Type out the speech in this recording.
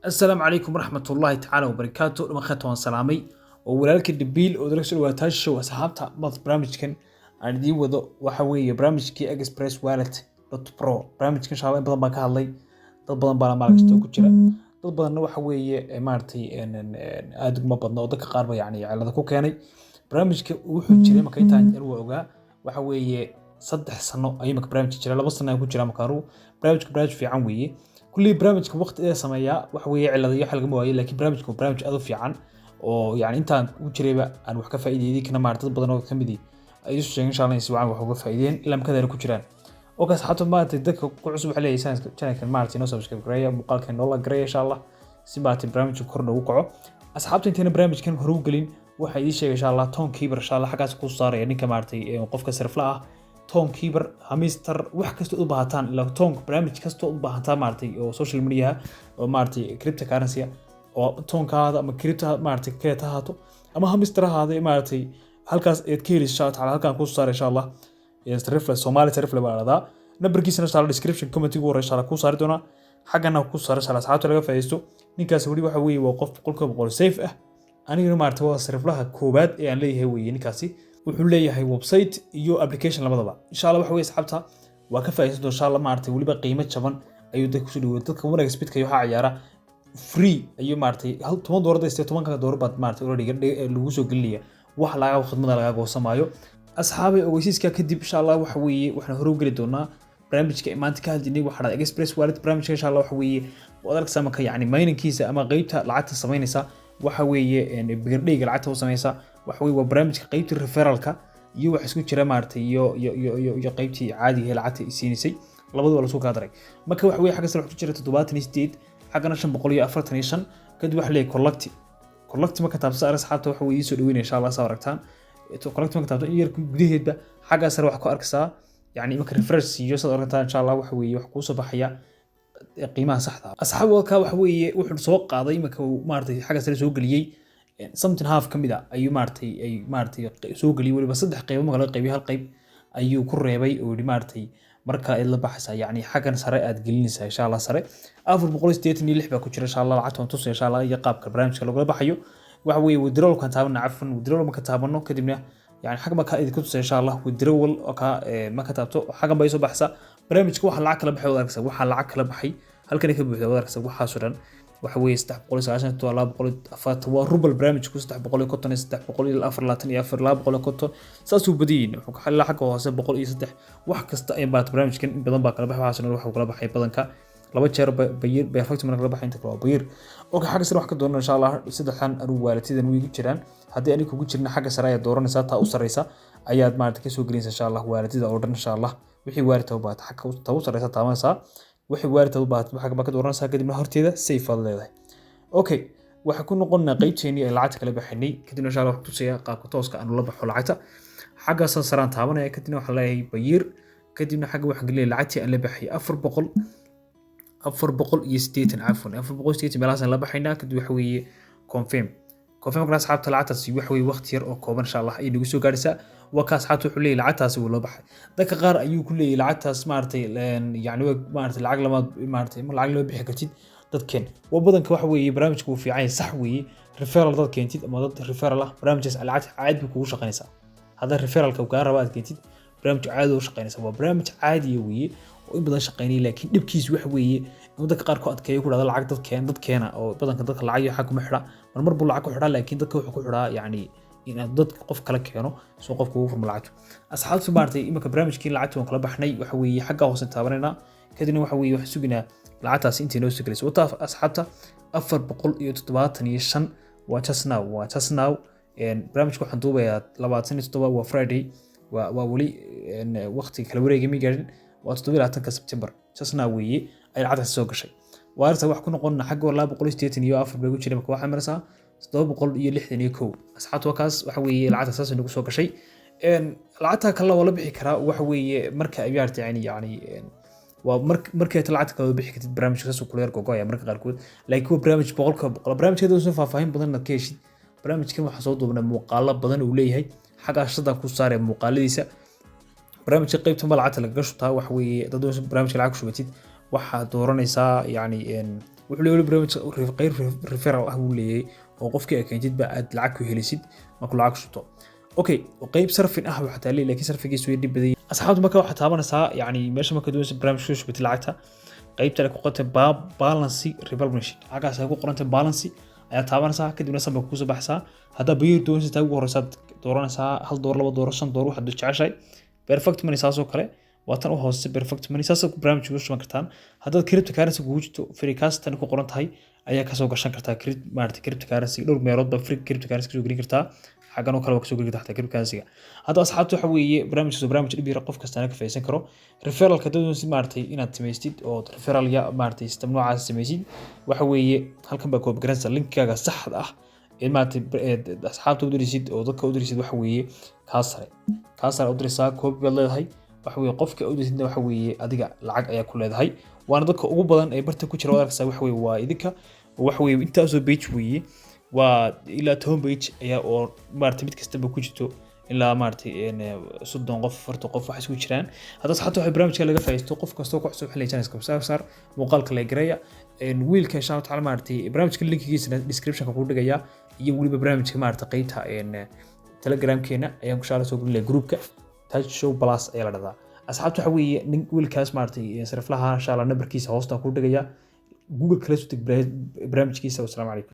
Asalaamu calaykum waraxmatullaahi tacaala wabarakaatu. Dhamaan waan salaamay oo walaalka Dhabiil oo dala soo dhawaataa show. Asxaabta, mad barnaamijkan aan idiin wado waxa weeye barnaamijkii Express Wallet pro. Barnaamijkan insha Allah in badan baan ka hadlay, dad badan baana maalgashta ku jira, dad badanna waxa weeye maaragtay aad uguma badno oo dadka qaar ba yacni cilada ku keenay. Barnaamijka wuxuu jiray marka intaan anigu ogaa waxa weeye 3 sano ayuu marka barnaamijka jira, 2 sano ayaan ku jiraa. Marka anugu barnaamijka barnaamij fiican weeye. Kulley barnaamijka waqti ee sameeyaa waxa weeye ciladayo waxa lagama waayo, laakiin barnaamijka waa barnaamij aad u fiican oo yani intaan ku jirayba aan wax ka faa'iideeyay, kana maaragtay dad badan oo ka mid ay isu sheegeen insha Allah in si wacan wax uga faa'iideen ilaa markaad ku jiraan. Oo kaas xataa maaragtay dadka ku cusub waxay leeyihiin channelkan maaragtay noo subscribe gareeya, muuqaalkan noo la gareeya insha Allah, si maaragtay barnaamijka kor noogu kaco. Asxaabta, intayna barnaamijkan hore u gelin, waxaa idiin sheegay insha Allah Tonkeeper insha Allah xaggaas ku saaraya ninka maaragtay qofka sarifla ah. Tonkeeper, Hamster, wax kasta u baahataan ila ton barnaamij kasta u baahataa maaragtay oo social media oo maaragtay cryptocurrency oo tonkaada ama crypto maaragtay keeta ha ahaato ama Hamster ha ahaado, maaragtay halkaas ayaad ka helaysa insha Allah taala. Halkaan kuu saaray insha Allah sarifle Soomaali sarifle baa la dhahdaa. Nambarkiisana insha Allah description comment ugu horreysha insha Allah kuu saari doonaa, xaggana ku saaray insha Allah. Asxaabta laga faa'iidaysto. Ninkaas weli waxa weeye waa qof 100% safe ah. Anigana maaragtay waa sariflaha koowaad ee aan leeyahay weeye. Ninkaasi wuxuu leeyahay website iyo application labadaba insha Allah. Waxa weeye asxaabta waa ka faa'iidaysan doonta insha Allah. Maaragtay weliba qiimo jaban ayuu dadka kusoo dhaweeyay. Dadka 1xBet-ka iyo waxaa ciyaara free ayuu maaragtay hal $10 dayste, 10-ka doolar baad maaragtay already lagu soo gelinaya, wax laga khidmada lagaa goosamaayo. Asxaabay, ogeysiiska kadib insha Allah waxa weeye waxaan hore u geli doonaa barnaamijka maanta ka hadlinay. Waxaa dhahdaa Express Wallet. Barnaamijka insha Allah waxa weeye waad arkaysaa marka yacni miningkiisa ama qeybta lacagta samaynaysa, waxa weeye bigirdheyga lacagta u samaysa. Waxa weeye waa barnaamijka qeybtii referralka iyo waxa isku jira maaragtay iyo qeybtii caadiga ee lacagta siinaysay, labadu waa lasku kaa daray. Marka waxa weeye xagga sare waxa ku jira 78, xaggana 545. Kadib waxa leeyahay collect. Collect marka taabsa asxaabta waxa weeye soo dhaweynaya insha Allah. Saa aragtaan, collect marka taabto in yar gudaheedba xagga sare waxa ku arkaysaa yani marka refresh siiyo, saad aragtaan insha Allah, waxa weeye wax kuu soo baxaya qiimaha saxda ah. Asxaab, walka waxa weeye wuxuu soo qaaday marka uu maaragtay xagga sare soo geliyey something half ka mid a ayuu maaragtay ay maaragtay soo geliyey. Weliba saddex qaybo marka laga qaybiyo, hal qayb ayuu ku reebay oo yidhi maaragtay marka aad la baxaysaa yacni xaggan sare aad gelinaysaa insha Allah. Sare 486 baa ku jira insha Allah. Lacagta waan tusaya insha Allah iyo qaabka barnaamijka lagula baxayo. Waxa weeye withdrawal-kan taabana, cafwan, withdrawal marka taabano kadibna yani xaggan baa ka idinku tusaya insha Allah. Withdrawal oo ka marka taabto xaggan baa soo baxaysa barnaamijka. Waxa lacag kala baxay waad arkaysaa, waxa lacag kala baxay halkan ka buuxda waad arkaysaa. Waxaasoo dhan waxa weeye 397, 240 waa rubal barnaamijku, 350 iyo 324 iyo 250, saasuu badiyin. Wuxuu ka xalilaa xagga hoose 103. Wax kasta ay baat barnaamijkan in badan baa kala baxay. Waxaasoo dhan waxuu kala baxay badanka laba jeer Payeer Perfect marka kala baxay, inta kale waa Payeer. Okay, xagga sare wax ka dooran insha Allah. Saddexdan anigu waalitidan way igu jiraan. Haddii aniga kugu jirna, xagga sare ayaad dooranaysaa, taa u sareysa ayaad maaragtay kasoo gelinaysaa insha Allah. Waalidida oo dhan insha Allah wixii waalid u baahata xagga ta u sareysa taabanaysaa, wixii waalid u baahatay xagga baa ka dooranaysaa, kadibna horteeda save aad leedahay. Okay, waxaa ku noqonnaa qaybteenii ay lacagta kala baxaynay. Kadibna insha Allah waxaan tusayaa qaabka tooska aan ula baxo lacagta. Xaggaasaan saraan taabanaya, kadibna waxaan leeyahay Payeer, kadibna xagga waxaan gelinaya lacagtii aan la baxay, 400, 480, cafwan, 480 meelahaasaan la baxaynaa. Kadib waxa weeye confirm. Confirm markaa asxaabta, lacagtaasi waxa weeye waqti yar oo kooban insha Allah ayay nagu soo gaadhaysaa. Waa ka asxaabta wuxuu leeyahay lacagtaasi wuu loo baxay. Dadka qaar ayuu ku leeyahay lacagtaas maaragtay yacni maaragtay lacag lamaad maaragtay ma lacag lama bixi kartid dadkeen. Waa badanka waxa weeye barnaamijku wuu fiican yahay, sax weeye. Referral dad keentid ama dad referral ah, barnaamijkaas lacagta caadi bay kugu shaqaynaysaa. Hadda referralka uu kaa raba aad keentid, barnaamij caadi u shaqaynaysa. Waa barnaamij caadiya weeye oo in badan shaqaynaya, laakiin dhibkiisu waxa weeye inuu dadka qaar ku adkeeyo, ku dhahdo lacag dad keen, dad keena, oo badanka dadka lacag iyo xag kuma xidha. Marmar buu lacag ku xidhaa, laakiin dadka wuxuu ku xidhaa yacni inaad dadka qof kala keeno soo qofka ugu furmo lacagtu. Asxaabtu, maaragtay iminka barnaamijkii lacagta waan kala baxnay. Waxa weeye xagga hoose taabanaynaa, kadibna waxa weeye waxaan suginaa lacagtaasi intay noo soo gelayso. Wata asxaabta, 475 waa just now, waa just now. Barnaamijka waxaan duubayaa 27, waa Friday, waa weli waqti kala wareegay ma gaarin, waa 27-ka September. Just now weeye ay lacagtaasi soo gashay. Waarta wax ku noqonna xagga hore 284 bay ku jiray, marka waxaa maraysaa 761. Asxaabta, waa kaas. Waxa weeye lacagta saas nagu soo gashay. Lacagta kale waa la bixi karaa. Waxa weeye marka ay yaarta yani waa markay lacagta kale bixi kartid. Barnaamijka saas uu kula yar gogo'aya marka qaarkood, laakiin waa barnaamij 100%. Barnaamijkeeda uusan faahfaahin badan inaad ka heshid. Barnaamijkan waxaa soo duubnay muuqaalo badan uu leeyahay, xagga shadan ku saaraya muuqaaladiisa. Barnaamijka qaybtan ba lacagta lagaga shubtaa. Waxa weeye dad barnaamijka lacag ku shubatid, waxaad dooranaysaa yani. Wuxuu leeyahay barnaamij qeyb referral ah buu leeyahay, oo qofkii aad keentidba aad lacag ku helisid markuu lacag shubto. Okay, qeyb sarfin ah waxaa leeyahay, laakiin sarfigiisu way dhib badan yahay. Asxaabtu, marka waxaad taabanaysaa, yacni, meesha marka doonaysa barnaamij soo shubtay lacagta, qeybta ku qorantay balance replenishing, xaggaas ay ku qorantay balance ayaa taabanaysaa. Kadibna sanba kusoo baxaysaa. Haddaa Payeer doonaysa, taa ugu horeysaad dooranaysaa, $1, $2, $5, waxaad jeceshahay. Perfect Money saasoo kale waa tan u hooseysa Perfect Money, saasoo barnaamij ugu shuban kartaan. Haddaad cryptocurrency kugu jirto, free tan ku qoran tahay ayaa kasoo gashan kartaa, maarata cryptocurrency. Dhowr meelood baa free cryptocurrency kasoo gelin kartaa. Xaggan oo kale waa kasoo gelin kartaa xataa cryptocurrency-ga. Hadda asxaabta, waxa weeye barnaamijkaas waa barnaamij dhib yar, qof kastana ka faa'iideysan karo. Referralka dad si maaragtay inaad samaystid oo referral ya maaragtay system noocaas samaysid, waxa weeye halkan baa copy garanaysa linkaaga saxda ah ee maaragtay asxaabta u dirisid oo dadka u dirisid. Waxa weeye kaa sare u diraysaa, copy baad leedahay. Waxa weeye qofka u dirisidna, waxa weeye adiga lacag ayaa ku leedahay, waana dadka ugu badan ee barta ku jira. Waad arkaysaa, waxa weeye waa idinka. Waxa weeye intaasoo page weeye, waa ilaa 10 page ayaa oo maaragtay mid kastaba ku jirto ilaa maaragtay 30 qof, 40 qof wax isku jiraan. Hadda asxaabta, waxay barnaamijka laga faa'iisto. Qof kastoo ku cusub xilli channelka subscribe saar, muuqaalka la gareeya. Wiilka, insha Allah taala, maaragtay barnaamijka linkigiisana descriptionka ku dhigaya, iyo weliba barnaamijka maaragtay qeybta Telegramkeena ayaan ku shaala soo gelinaya. Groupka Touch Show Plus ayaa la dhahdaa. Asxaabta, waxa weeye nin wiilkaas maaragtay sariflaha, insha Allah, nambarkiisa hoostaan ku dhigaya. Google kala soo teg barnaamijkiisa. Wassalaamu calaykum.